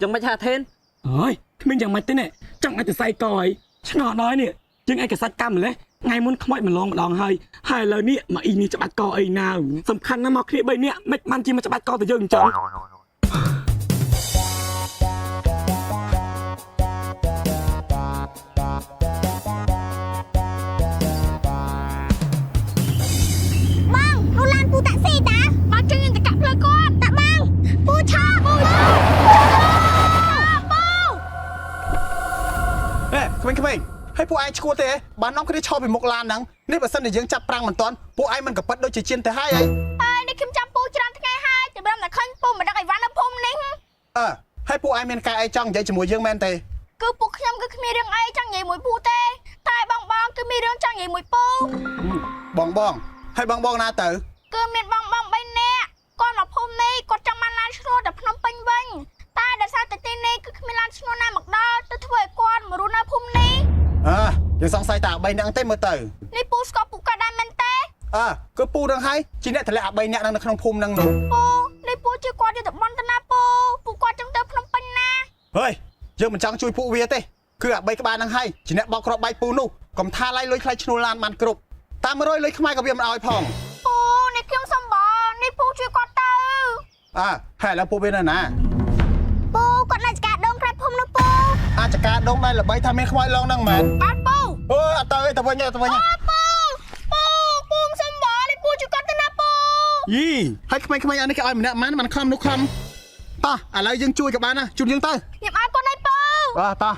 យ៉ាងម៉េចហាថេន អើយគ្មានយ៉ាងម៉េចទេនេះចង់ឲ្យទៅសៃកអីឆ្ងល់ដល់នេះយើងឯកសាច់កម្មម្លេះថ្ងៃមុនខ្មោចម្លងម្ដងហើយហើយឥឡូវនេះមកអ៊ីនេះច្បាច់កអីណាសំខាន់ណាស់មកគ្នា3នាក់មិនបានជាមកច្បាច់កទៅយើងអញ្ចឹង បងនោះឡានពូតាក់ស៊ីតាបងជិះយើងទៅកាក់ផ្លូវគាត់តាបងពូឆាពូឆាពូ ហេក្មេងៗហើយពួកឯងឈួតទេហ៎បាននាំគ្នាឈរពីមុខឡានហ្នឹងនេះបើសិនជាយើងចាប់ប្រាំងមិនទាន់ពួកឯងមិនកប៉ិតដូចជាជៀនទៅហើយអី ហើយនេះខ្ញុំចាំពូច្រើនថ្ងៃហើយតែមិនតែឃើញពូមិនដឹងអីវ៉ាន់នៅភូមិនេះ អឺហើយពួកឯងមានការអីចង់និយាយជាមួយយើងមែនទេ គឺពួកខ្ញុំគឺគ្មានរឿងអីចង់និយាយមួយពូទេតែបងបងគឺមានរឿងចង់និយាយមួយពូ បងបងហើយបងបងណាទៅ គឺមានបងបង3នាក់គាត់មកភូមិនេះគាត់ចង់បានឡានឈ្នួលទៅភ្នំពេញវិញតែដោយសារតែទីនេះគឺគ្មានឡានឈ្នួលណាមកដល់ទៅធ្វើឲ្យគាត់មករស់នៅភូមិនេះ អើយើងសង្ស័យតែអា3នាក់ហ្នឹងទេមើលទៅ នេះពូស្គាល់ពូគាត់ដែរមែនទេ អើគឺពូនឹងហើយជាអ្នកតម្លាក់អា3នាក់ហ្នឹងនៅក្នុងភូមិហ្នឹងនោះ ពូនេះពូជួយគាត់យកទៅបន់ទៅណាពូពូគាត់ចង់ទៅភ្នំពេញណា ហេយយើងមិនចង់ជួយពួកវាទេគឺអា3ក្បាលហ្នឹងហើយជាអ្នកបោកគ្រាប់បែកពូនោះកុំថាឡៃលុយថ្លៃឈ្នួលឡានបានគ្រប់តាម100លុយខ្មែរក៏វាមិនអោយផង ពូនេះខ្ញុំសុំបងនេះពូជួយគាត់ទៅ អើហើយឥឡូវពួកវានៅណា ពូគាត់នៅចកាដងក្រៅភូមិនោះពូ អាចការដងដែលល្បីថាមានខ្មោចឡងហ្នឹងមែន បាទពូ អើអត់ទៅទេទៅវិញទេទៅវិញទេ អើពូពូពូសុំបងនេះពូជួយគាត់ទៅណាពូ យីហើយក្មេងៗអានេះគេឲ្យម្នាក់ម៉ានបានខំនោះខំតោះឥឡូវយើងជួយក៏បានណាជូនយើងទៅ ខ្ញុំឲ្យគាត់ឲ្យពូ បាទតោះ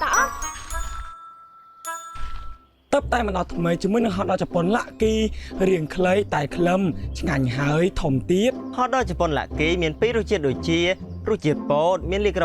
តើអត់ តបតែមកដល់ថ្មីជាមួយនឹងហត់ដល់ជប៉ុនឡាក់គីរៀងខ្លីតែក្លឹមឆ្ងាញ់ហើយធំទៀត ហត់ដល់ជប៉ុនឡាក់គីមានពីររសជាតិដូចជារសជាតិពោតមានលាយក្រ